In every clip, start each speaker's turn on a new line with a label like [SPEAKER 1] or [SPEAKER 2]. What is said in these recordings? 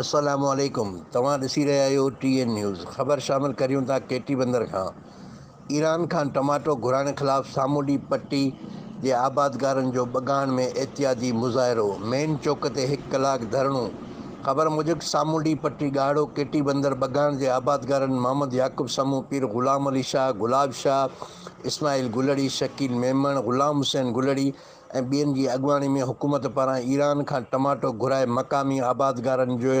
[SPEAKER 1] السلام عليڪم توهان ڏسي رهيا آهيو ٽي اين نيوز خبر شامل ڪريون ٿا ڪيٽي بندر کان ايران کان ٽماٽو گهرائڻ خلاف سامونڊي پٽي جي آبادگارن جو ٻگاڻ ۾ احتجاجي مظاهرو مين چوڪ تي هڪ ڪلاڪ ڌرڻو خبر موجب سامونڊي پٽي ڳاڙهو ڪيٽي بندر ٻگاڻ جي آبادگارن محمد يعقوب سمون پير غلام علي شاهه گلاب شاهه اسماعيل گلڙي شڪيل ميمڻ غلام حسين گلڙي ۽ ٻين جي اڳواڻي ۾ حڪومت پاران ايران کان ٽماٽو گهرائي مقامي آبادگارن جو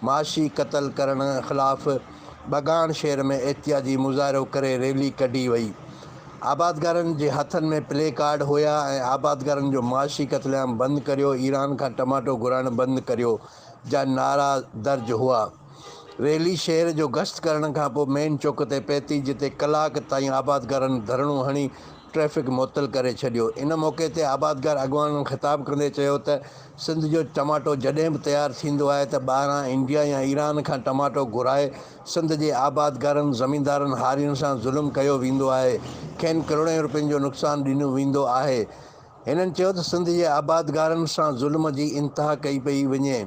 [SPEAKER 1] معاشي قتل ڪرڻ خلاف ٻگاڻ شهر ۾ احتجاجي مظاهرو ڪري ريلي ڪڍي وئي. آبادگارن جي هٿن ۾ پلي ڪارڊ هيا ۽ آبادگارن جو معاشي قتلام بند ڪريو، ايران کان ٽماٽو گهرائڻ بند ڪريو جا نعرا درج هئا. ريلي شهر جو گشت ڪرڻ کانپوء مين چوڪ تي پهتي جتي ڪلاڪ تائين آبادگارن ڌرڻو هڻي ٽريفڪ معطل ڪري ڇڏيو. ان موقعي تي آبادگار اڳواڻن خطاب ڪندي چيو ته سنڌ جو ٽماٽو جڏهن به تيار ٿيندو آهي ته ٻاهران انڊيا يا ايران کان ٽماٽو گهرائي سنڌ جي آبادگارن، زميندارن، هارين سان ظلم ڪيو ويندو آهي، کين ڪروڙين روپين جو نقصان ڏنو ويندو آهي. هنن چيو ته سنڌ جي آبادگارن سان ظلم جي انتها ڪئي پئي وڃي،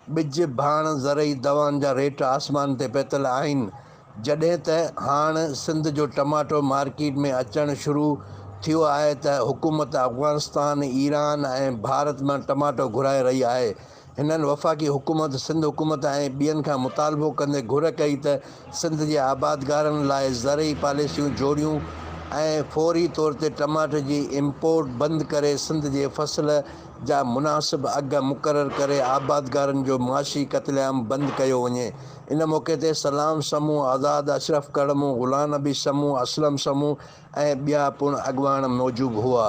[SPEAKER 1] ٻج، ڀاڻ، زرعي دوائن جا ريٽ آسمان تي پهتل آهن، جڏهن ته هاڻ سنڌ جو ٽماٽو مارڪيٽ ۾ اچڻ شروع ٿيو آهي ته حڪومت افغانستان، ايران ۽ ڀارت مان ٽماٽو گهرائي رهي آهي. هنن وفاقي حڪومت، سنڌ حڪومت ۽ ٻين کان مطالبو ڪندي گهر ڪئي ته سنڌ جي آبادگارن لاء زرعي پاليسيون جوڙيون ۽ فوري طور تي ٽماٽي جي امپورٽ بند ڪري سنڌ جي فصل جا مناسب اگهه مقرر ڪري آبادگارن جو معاشي قتل عام بند ڪيو وڃي. ان موقعي تي سلام سمون، آزاد اشرف ڪڙمو، غلام نبي سمون، اسلم سمون ۽ ٻيا پڻ اڳواڻ موجوب هئا.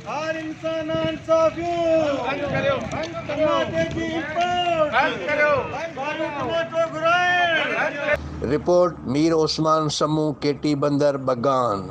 [SPEAKER 2] هر انسان انصافيون بند ڪريو ٽماٽي جي امپورٽ بند ڪريو ٻاهريون ٽماٽو گهرائڻ.
[SPEAKER 1] رپورٽ، مير عثمان سمون، ڪيٽي بندر، ٻگان.